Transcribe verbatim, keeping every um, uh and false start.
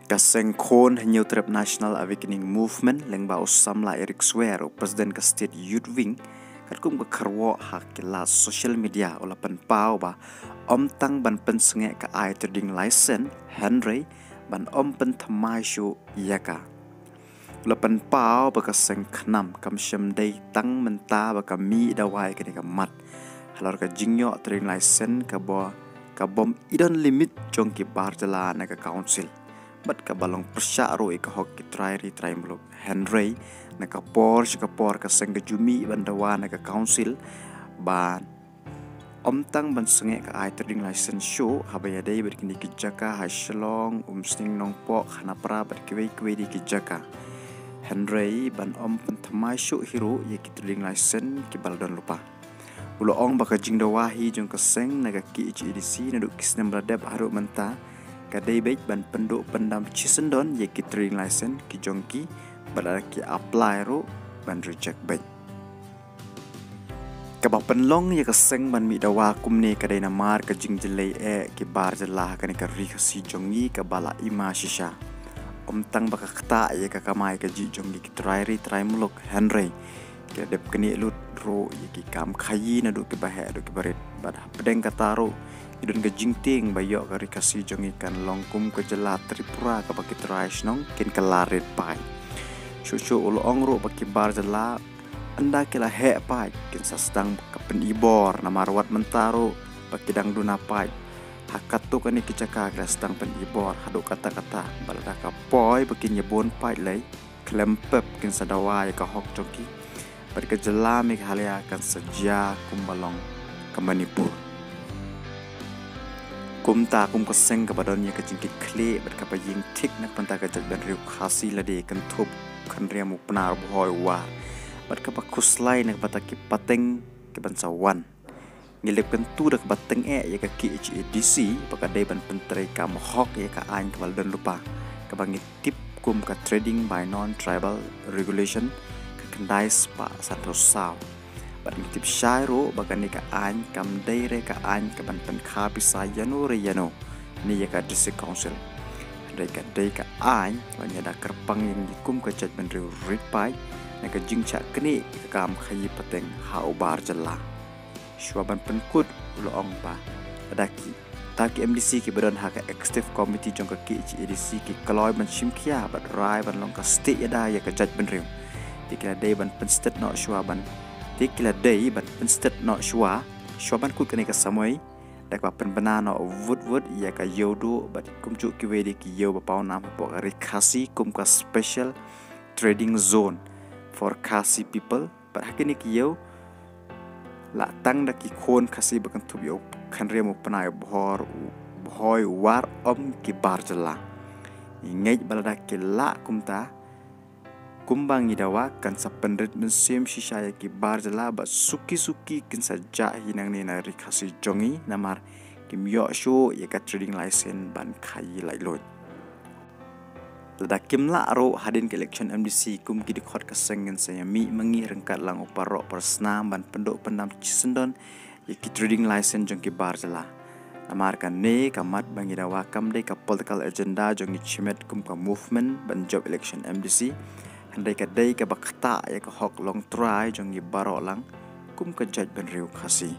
Ka seng khun Hynñiewtrep National Awakening Movement lyngba u samla Eric Swer, u president ka State Youth Wing, katkum ka kyrwoh ha ki lad social media, u la pynpaw ba ym tang ban pynsangeh ka ai trading license, hynrei ban ym pynthymmai shuh ïa ka. U la pynpaw ba ka seng KHNAM kam shym dei tang mynta ba ka mih dawa ïa kane ka mat halor ka jingïoh trading license kaba, ka bym i don limit jong ki bar jylla na ka council. Bad kaba long pyrshah ruh ïa ka hok ki trai ri trai muluk. Hynrei na ka por sha ka por ka seng ka ju mih ban dawa na ka council ba ym tang ban sangeh ka ai trading license shuh haba ïadei bad kine ki jaka ha Shillong, Umsning, Nongpoh, Khanapara bad kiwei kiwei de ki jaka. Hynrei ban ym pynthymmai shuh hi ruh ïa ki trading license kiba la don lypa. U la ong ba ka jingdawa hi jong ka seng na ka KHADC naduh ki snem ba la dep haduh mynta ka dei beit ban pynduh pyndam shisyndon ïa ki trading license ki jong ki, bad lada ki apply ruh ban reject beit. Kaba pynlong ïa ka seng ban mih dawa kumne ka dei namar ka jingjyllei eh ki bar jylla ha kane ka ri Khasi jong ngi kaba la i ma shisha. Ym tang ba ka ktah ïa ka kamai kajih jong ngi ki trai ri trai muluk, hynrei ki la dep knieh lut ruh ïa ki kam khaïi naduh kiba heh haduh kiba rit. Bad hapdeng kata ruh ngi don ka jingtieng ba ïoh ka ri Khasi jong ngi kan long kum ka jylla Tripura kaba ki trai shnong kin kylla rit paid. Shuh shuh u la ong ruh ba ki bar jylla ynda ki la heh paid kin sa sdang ka pynibor, namar wat mynta ruh ba ki dang duna paid ha katto katne ki jaka ki la sdang pynibor haduh katta katta. Bad lada ka poi ba kin ïabun paid lei, khlem pep kin sa dawa ïa ka hok jong ki. Bad ka jylla Meghalaya kan sa jia kumba long ka Manipur. Kumta kum ka seng kaba don ïa ka jingkitkhlieh bad kaba ïeng thik na ka bynta ka jaitbynriew Khasi lade kynthup u Khynriam u Pnar u Bhoi u War bad kaba khuslai na ka bynta ki pateng kiban sa wan, ngi la ïakyntu da kaba tyngeh ïa ka KHADC ba ka dei ban pyntreikam hok ïa ka aiñ kaba la don lypa kaba ngi tip kum ka Trading by Non-Tribal Regulation ka khyndai spah sanphew saw. Bad ngi tip shai ruh ba kane ka aiñ kam dei re ka aiñ kaban pynkha pisa ïano re ïano ne ïa ka District Council. Hynrei ka dei ka aiñ ba ngi da kyrpang ïa ngi kum ka jaitbynriew rit paid na ka jingshah knieh ïa ka kam khaïi pateng ha u bar jylla. Shuwa ban pynkut u la ong ba lada kita ki MDC kiba don ha ka Executive Committee jong ka KHADC ki kloi ban shim khia bad rai ban long ka stieh ïada ïa ka jaitbynriew, te ki la dei ban pynstet noh shuwa ban, te ki la dei ban pynstet noh shuwa, shuwa ban kut kane ka samoi da kaba pynbna noh wut wut ïa ka ïew duh bad kumjuh kiwei de ki ïew ba pawnam hapoh ka ri Khasi kum ka Special Trading Zone for Khasi People. Bad ha kine ki ïew la tang da ki khun Khasi ba kynthup ïa u Khynriam u Pnar u Bhoi u War, ym ki bar jylla. Ngi ngeit ba lada ki lah kumta kumba ngi dawa kan sa pynrit mynsiem shisha ïa ki bar jylla bad suki suki kin sa jah hi nangne na ri Khasi jong ngi namar kim ïoh shuh ïa ka trading license ban khaïi laitluid. Lada kim lah ruh hadien ka election MDC kum ki dkhot ka seng ngin sa ïa mih ma ngi ryngkat lang u paralok parasnam ban pynduh pyndam shisyndon ïa ki trading license jong ki bar jylla. Namar kane ka mat ba ngi dawa kam dei ka political agenda jong ngi shimet kum ka movement ban jop election MDC, hynrei ka dei kaba ktah ïa ka hok longtrai jong ngi baroh lang kum ka jaitbynriew Khasi.